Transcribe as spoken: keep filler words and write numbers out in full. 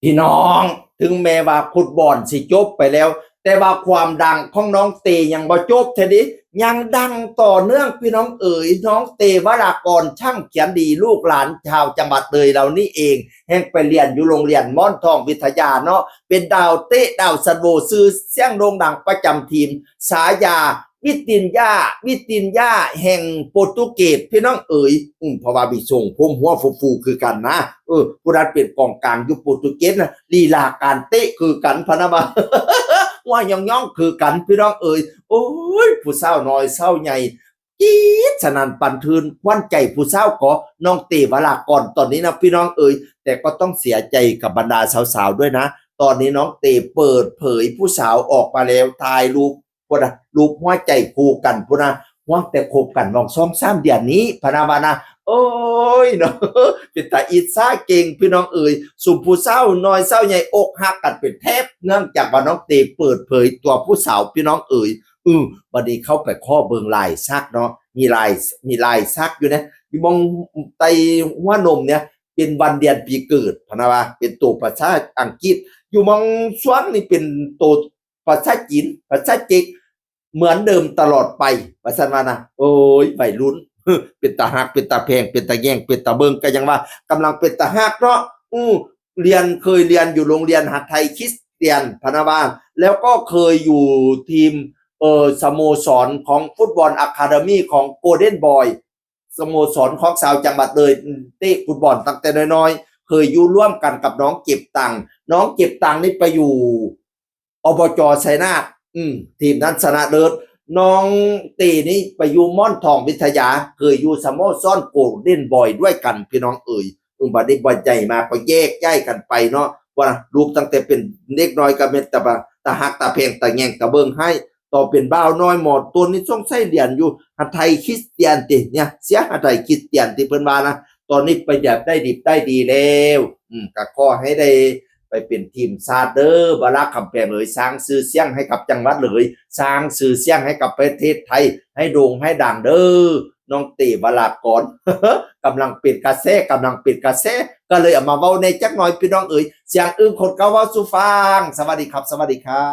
พี่น้อง ถึงแม้ว่าฟุตบอลสิจบไปแล้ว แต่ว่าความดังของน้องเตยังบ่จบเท่านี้ ยังดังต่อเนื่องพี่น้องเอ๋ย น้องเตวรากร ช่างเขียนดี ลูกหลานชาวจังหวัดเลยเรานี่เอง แห่งไปเรียนอยู่โรงเรียนม่อนทองวิทยาเนาะ เป็นดาวเตะดาวซันโว ชื่อเสียงโด่งดังประจำทีม ฉายา วิตินยา วิตินยา แห่งโปรตุเกส พี่น้องเอ๋ย อืม เพราะว่ามีทรงผมหัวฟูๆคือกันนะ เออ ผู้นั้นเป็นกองกลางอยู่โปรตุเกสนะ ลีลาการเตะคือกันพะนะว่า ว่าย่องๆคือกันพี่น้องเอ๋ย โอ้ย ผู้สาวน้อยสาวใหญ่กรี๊ดสนั่นปั่นทื่น ขวัญใจผู้สาวก็น้องเตวรากรตอนนี้นะพี่น้องเอ๋ย แต่ก็ต้องเสียใจกับบรรดาสาวๆด้วยนะ ตอนนี้น้องเตเปิดเผยผู้สาวออกมาแล้ว ถ่ายรูป พุ้นนะ รูปหัวใจคู่กันพุ้นนะ หวังแต่คบกันหว่างสองสามเดือนนี้พะนะว่านะ โอ้ยเนาะ เป็นตาอิจฉาเก่งพี่น้องเอ๋ย ซุมผู้สาวน้อยสาวใหญ่อกหักกันเป็นแถบ เนื่องจากว่าน้องเตเปิดเผยตัวผู้สาวพี่น้องเอ๋ย อือ บัดนี้เข้าไปขอเบิ่งลายสักเนาะ มีลาย มีลายสักอยู่นะ อยู่หม่องใต้หัวนมเนี่ย เป็นวันเดือนปีเกิดพะนะว่า เป็นตัวภาษาอังกฤษ อยู่หม่องซวงนี่เป็นตัว ภาษาจีน ภาษาเจ็ก เหมือนเดิมตลอดไป ว่าซั่นว่านะ โอ้ย วัยรุ่น เป็นตาฮัก เป็นตาแพง เป็นตาแย่ง เป็นตาเบิ่ง ก็ยังว่ากำลังเป็นตาฮักเนาะ อู้ เรียน เคยเรียนอยู่โรงเรียนหาไทยคริสเตียนพะนะว่า แล้วก็เคยอยู่ทีม เอ่อ สโมสรของฟุตบอลอะคาเดมี่ของโกลเด้นบอย สโมสรของสาวจังหวัดเลย เตะฟุตบอลตั้งแต่น้อยๆ เคยอยู่ร่วมกันกับน้องเก็บตังค์ น้องเก็บตังค์นี่ไปอยู่ อบจ ชัยนาท อืม ทีมนั้นชนะเลิศ น้องเตนี่ไปอยู่ม่อนทองวิทยา เคยอยู่สโมสรโกลเด้นบอยด้วยกันพี่น้องเอ๋ย อืม บัดนี้บอลใหญ่มาก็แยกย้ายกันไปเนาะ ว่าลูกตั้งแต่เป็นเด็กน้อยก็เป็นตาบะ ตาฮัก ตาแพง ตาแย่ง ตาเบิ่งให้ ต่อเป็นบ่าวน้อยหมอต้นนี่สงสัยเรียนอยู่หาไทยคริสเตียนติเนี่ย เสียหาไทยคริสเตียนที่เพิ่นว่านะ ตอนนี้ไปแบบได้ดิบได้ดีแล้ว อืม ก็ขอให้ได้ไปเป็นทีมชาติเด้อ บารักคำแพงเอ๋ย สร้างชื่อเสียงให้กับจังหวัดเลย สร้างชื่อเสียงให้กับประเทศไทย ให้โด่งให้ดังเด้อ น้องเตวรากร กำลังเป็นกระแส กำลังเป็นกระแส ก็เลยเอามาเว้าแหน่จักหน่อยพี่น้องเอ๋ย เสียงอึ้งคนเก่าเว้าสู่ฟัง สวัสดีครับ สวัสดีครับ